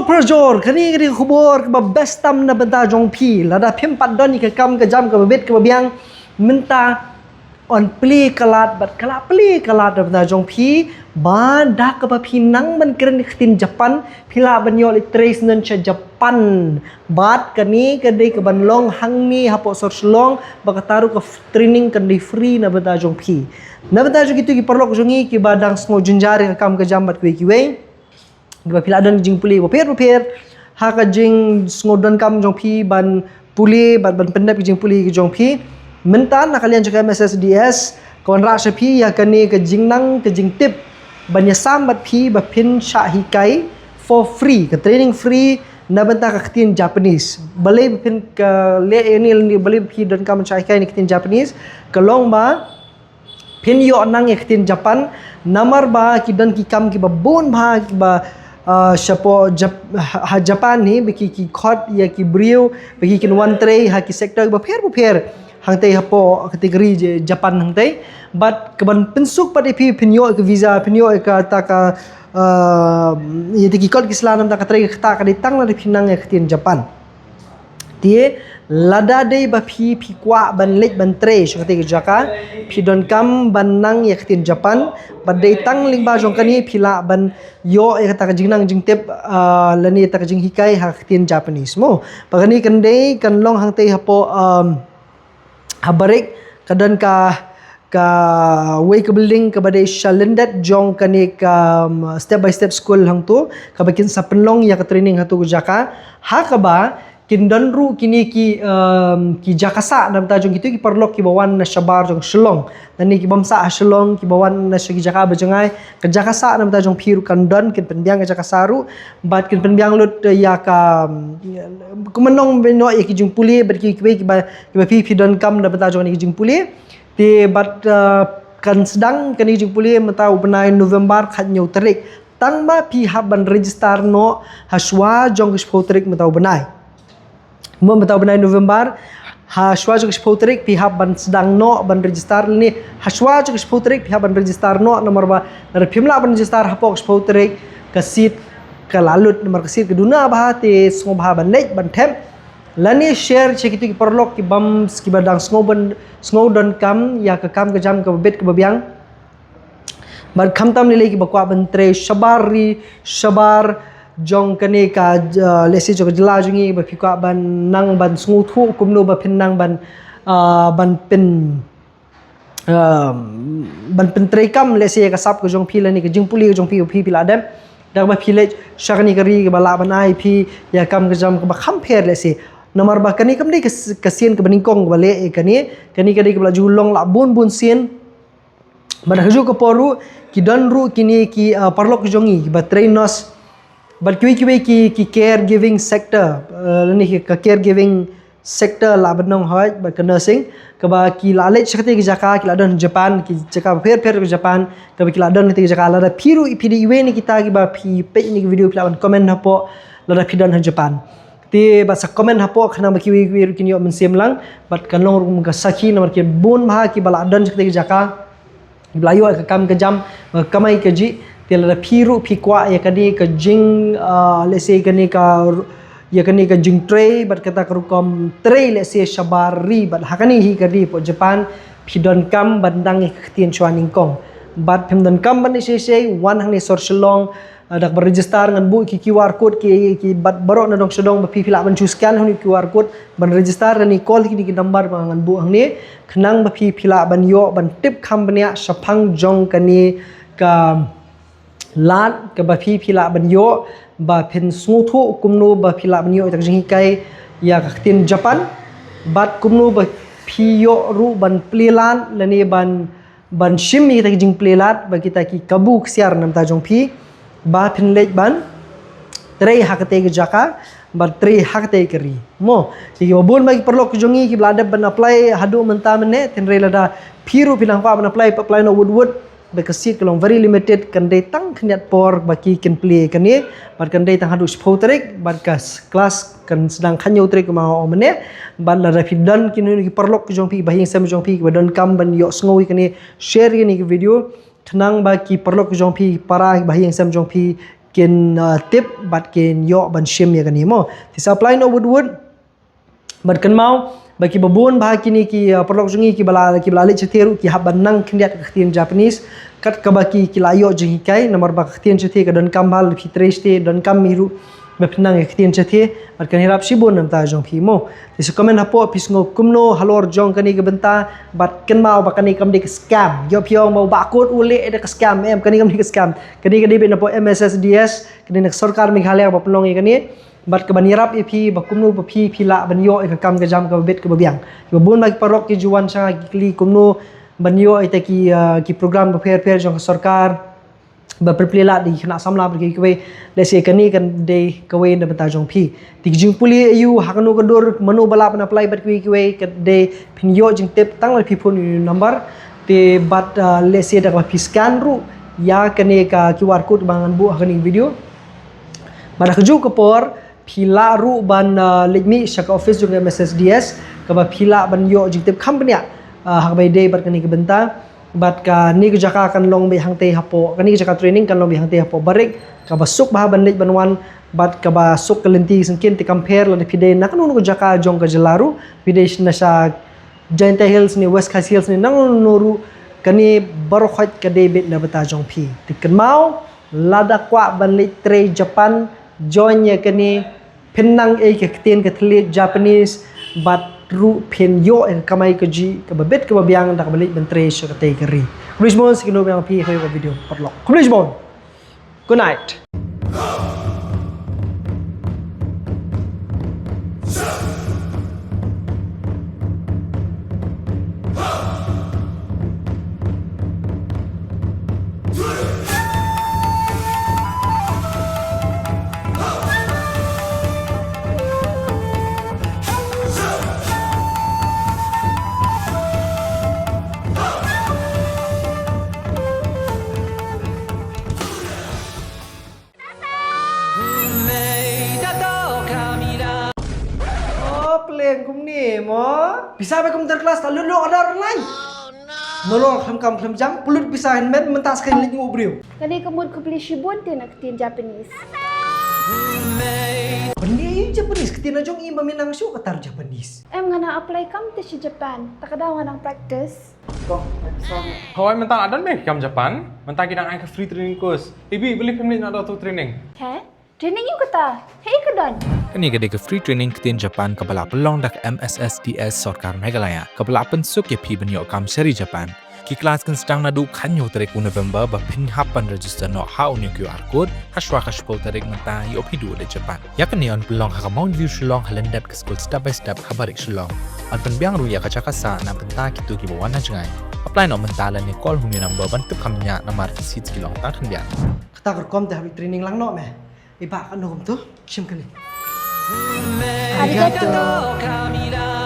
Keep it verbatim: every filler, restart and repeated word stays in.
Prajor, kane ka dei ka khubor kaba best tam na bynta jong phi. Lada phim pat don ïa ka kam ka jam kaba bit kaba biang, mynta yn plie ka lad bad ka la plie ka lad na bynta jong phi, ba da kaba phi nang ban kren ïa ka ktien Japan, phi lah ban ïoh leit trei syndon sha Japan. Bad kane ka dei kaban long hangne hapoh sor Shillong, bad kata ruh ka f-, training kan dei free na bynta jong phi. Na bynta jong kito ki paralok jong ngi kiba dang sngew jynjar ïa ka kam ka jam bad kiwei kiwei, kiba phi lah don ki jingpule bapher bapher ha ka jingsngew donkam jong phi ban pule bad ban pyndep ki jingpule ki jong phi. Mynta na ka liang jong ka M S S D S ka wanrah sha phi ïa kane ka jingnang ka jingtip ban ïasam bad phi ba phin shah hikai for free, ka training free na bynta ka ktien Japanese. Balei ba phin ka leh ïa kane, balei ba phi donkam ban shah hikai ïa ka ktien Japanese? Ka long ba phin ïoh nang ïa ka ktien Japan, namar ba ki don ki kam kiba bun bha kiba, ah, shapoh Jap-, ha, ha Japan hi, ba ki, ki khot ïa ki briew ba ki kin wan trei ha ki sector bapher bapher hangtei hapoh category je Japan hangtei. Bad kaban pynsuk pat ïa phi, phin ïoh ïa ka visa, phin ïoh ïa kata ka, ah, ïa kata ki kot ki sla namar ka trei kata ka dei tang lada phi nang ïa ka ktien Japan. Te lada dei ba phi, phi kwah ban leit ban trei sha katei ka jaka, phi donkam ban nang ïa ka ktien Japan, bad dei tang lyngba jong kane phi lah ban ïoh ïa kata ka jingnang jingtip, ah, lane kata ka jinghikai ha ka ktien Japanese mo. Bad kane kan dei, kan long hangtei hapoh, um, ha Barik, ka don ka, kawei ka building kaba dei sha lyndet jong kane ka, um, step by step school hangto, kaba kin sa pynlong ïa ka training hato ka jaka. Ha kaba kin don ruh kine ki, um, ki jaka sah na bynta jong kito ki paralok kiba wan na shabar jong Shillong, lane ki bym sah ha Shillong, kiba wan na sha ki jaka ba jngai. Ka jaka sah na bynta jong phi ruh kan don, kin pynbiang ka jaka sah ruh, bad kin pynbiang lut, eh, ïa ka, um, kumno ban ïoh ïa ki jingpule bad ki, kiwei kiba, kiba phi, phi donkam na bynta jong kane ka jingpule. Te bad, uh, kan sdang kane ka jingpule mynta u bnai November khathynñiew tarik. Tang ba phi hap ban register noh hashwa jong ka shiphew tarik mynta u bnai. Mo, mynta u bnai November, hashwa jong ka shiphew tarik phi hap ban sdang noh ban register, lane hashwa jong ka shiphew tarik phi hap ban register noh, namar ba lada phim lah ban register hapoh ka shiphew tarik, ka seat ka la lut, namar ka seat ka duna bha, te sngewbha ban leit ban thep. Lane share sha kito ki paralok ki bym, kiba dang sngew ban, sngew donkam ïa ka kam ka jam kaba bit kaba biang. Bad khamtam lei lei kiba kwah ban trei shabar ri shabar jong kane ka, uh, lehse jong ka jylla jong ngi, ba phi kwah ban nang ban sngewthuh kumno ba phin nang ban, uh, ban pyn, um, ban pyntreikam, lehse ïa ka sap ka jong phi lane ka jingpule ka jong phi, phi, phi lah dep. Da kaba phi leit sha kane ka ri kaba lah ban ai phi ïa ka kam ka jam kaba kham pher, lehse. Namar ba kane kam dei ka s-, ka sien kaba nyngkong kaba leh ïa kane, kane ka dei kaba la ju long la bun bun sien. Bad ha kajuh ka por ruh ki don ruh kine ki, uh, paralok jong ngi kiba trei nurse bad kiwei kiwei ki, ki caregiving sector, uh, lane ki, ka caregiving sector lah ban ong hooid, bad ka nursing, kaba ki la leit sha katei ka jaka, ki la don Japan, ki jaka pher pher ka Japan, kaba ki la don katei ka jaka. Lada phi ruh phi dei iwei na kita kiba phi peit ïa kane ka video, phi lah ban comment hapoh lada phi don ha Japan. Te bad sa comment hapoh khnang ba kiwei kiwei ruh kin ïoh mynsiem lang bad kan long ruh kum ka sakhi, namar ki bun bha kiba la don sha katei ka jaka, kiba la ïoh ïa ka kam ka jam, ka kamai kajih. Te lada phi ruh phi kwah ïa kane ka jing, ah, lehse kane ka, ïa kane ka jingtrei bad kata ka rukom trei, lehse shabar ri bad ha kane hi ka ri hapoh Japan, phi donkam ban nang ïa ka ktien shuwa nyngkong. Bad phim donkam ban leit shai shai, wan hangne sor Shillong, ah, da kaba register ngan buh ki QR code ki, ki bad baroh na dong sha dong ba phi, phi lah ban shu scan hangne QR code ban register, lane call kine ki number ba ngan buh hangne, khnang ba phi, phi lah ban ïoh ban tip kham bniah shaphang jong kane ka lad kaba phi, phi lah ban ïoh ba phin sngewthuh kumno ba phi lah ban ïoh ïa ka jinghikai ïa ka ktien Japan, bad kumno ba phi ïoh ruh ban plie lad lane ban ban shim ïa kita ki jingplie lad bad kita ki kabu ksiar na bynta jong phi ba phin leit ban trei ha katei ka jaka, ban trei ha katei ka ri. Mo, te kiba bun ba ki paralok ki jong ngi kiba la dep ban apply haduh mynta mynne, hynrei lada phi ruh phi nang kwah ban apply, apply noh wut wut, ba ka seat ka long very limited, kan dei tang khyndiat por ba ki kin plie kane, bad kan dei tang haduh shiphew tarik, bad ka s-, class kan sdang khathynñiew tarik kumba nga ong mynne. Bad lada phi don kino kino ki paralok ki jong phi, ba ha ïing sem jong phi kiba donkam ban ïoh sngew ïa kane, share ïa kane ka video khnang ba ki paralok ki jong phi, para, ba ha ïing sem jong phi kin, uh, tip bad kin ïoh ban shim ïa kane mo. Te sa apply noh wut wut. Bad kynmaw ba kiba bun bha kine ki, uh, paralok jong ngi kiba la, kiba la leit shathie ruh ki hap ban nang khyndiat ka ktien Japanese. Kat kaba ki, ki la ïoh jinghikai namar ba ka ktien shathie ka donkam bha, lada phi trei shathie donkam hi ruh ba phin nang ïa ka ktien shathie. Bad kan ïarap shibun na bynta jong phi mo. Te sa comment hapoh phi sngew kumno halor jong kane ka bynta. Bad kynmaw ba kane kam dei ka scam. Ïoh phi ong ba u Bah Kut u leh da ka scam, em, kane kam dei ka scam. Kane ka dei beit napoh M S S D S, kane na ka sorkar Meghalaya ba pynlong ïa kane. Bad kaban ïarap ïa phi ba kumno ba phi, phi lah ban ïoh ïa ka kam ka jam kaba bit kaba biang. Kiba bun ba ki paralok ki ju wan sha nga ki kylli kumno ban ïoh ïa kita ki, uh, ki program bapher bapher jong ka sorkar. Ba pyrpli lad ïa ki khynnah samla bad kiwei kiwei. Lehse kane kan dei kawei na bynta jong phi. Te ki jingpule aïu, ha kano ka dur, mano ba lah ban apply bad kiwei kiwei, ka dei phin ïoh jingtip tang lada phi phone ïa une u number. Te bad, uh, lehse da kaba phi scan ruh ïa kane ka Q R code ba ngan buh ha kane ka video. Bad ha kajuh ka por phi lah ruh ban, uh, leit mih sha ka office jong ka M S S D S kaba phi lah ban ïoh jingtip kham bniah, uh, ha kaba ïadei bad kane ka bynta. Bad kane ka jaka kan long beit hangtei hapoh, kane ka jaka training kan long beit hangtei hapoh Barik, kaba suk bha ban leit ban wan, bad kaba suk ka lynti syngkien. Te compare lada phi dei na kano kano ka jaka jong ka jylla ruh, phi dei na sha Jaintia Hills ne, West Khasi Hills ne, na kano kano ruh, kane baroh khoit ka dei beit na bynta jong phi. Te kynmaw, lada kwah ban leit trei Japan, join ïa kane, phin nang ïa ka ktien ka thylliej Japanese, bad ruh phin ïoh ïa ka kamai kajih kaba bit kaba biang da kaba leit ban trei sha katei ka ri. Khublei shibun, sa ïakynduh biang phi ha kawei ka video paralok. Khublei shibun. Good night. Oh, pleng kumne mo. Pisa ba kum ter klas ta lut lo order online. Nolo khlem kam khlem jam, pynlut pisa hynmen mynta skhem leit ngu briew. Kane ka mut khublei shibun te na ktien Japanese. Bani Japanese, ktien na jong i ba mynta shu ka tar Japanese. Em, nga nang apply kam te sha Japan. Ta ka daw nga nang practice. Hoi, mynta la don me kam Japan. Mynta ki dang ai ka free training course. Ibi, beli pemli na do tu training. He? Training ïa kata. He, ka don. Kane ka dei ka free training ktien Japan kaba la pynlong da ka M S S D S Sorkar Meghalaya, kaba la pynsuk ïa phi ban ïoh kam sha ri Japan. Ki klas kan sdang naduh khathynñiew tarik u November, ba phin hap ban register noh ha une u Q R code hashwa ka shiphew tarik mynta, ïoh phi duh da Japan. Ïa kane yn pynlong ha ka Mount View Shillong, ha lyndet ka skul Step by Step ha Barik Shillong. Yn pynbiang ruh ïa ka jaka sah na bynta kito kiba wan na jngai. Apply noh mynta lane call ha une u number ban tip kham bniah namar ki seats ki long tang khyndiat. Kata ka rukom te hap training lang noh me. Iba ka nongum tu, shim kane. Arigato.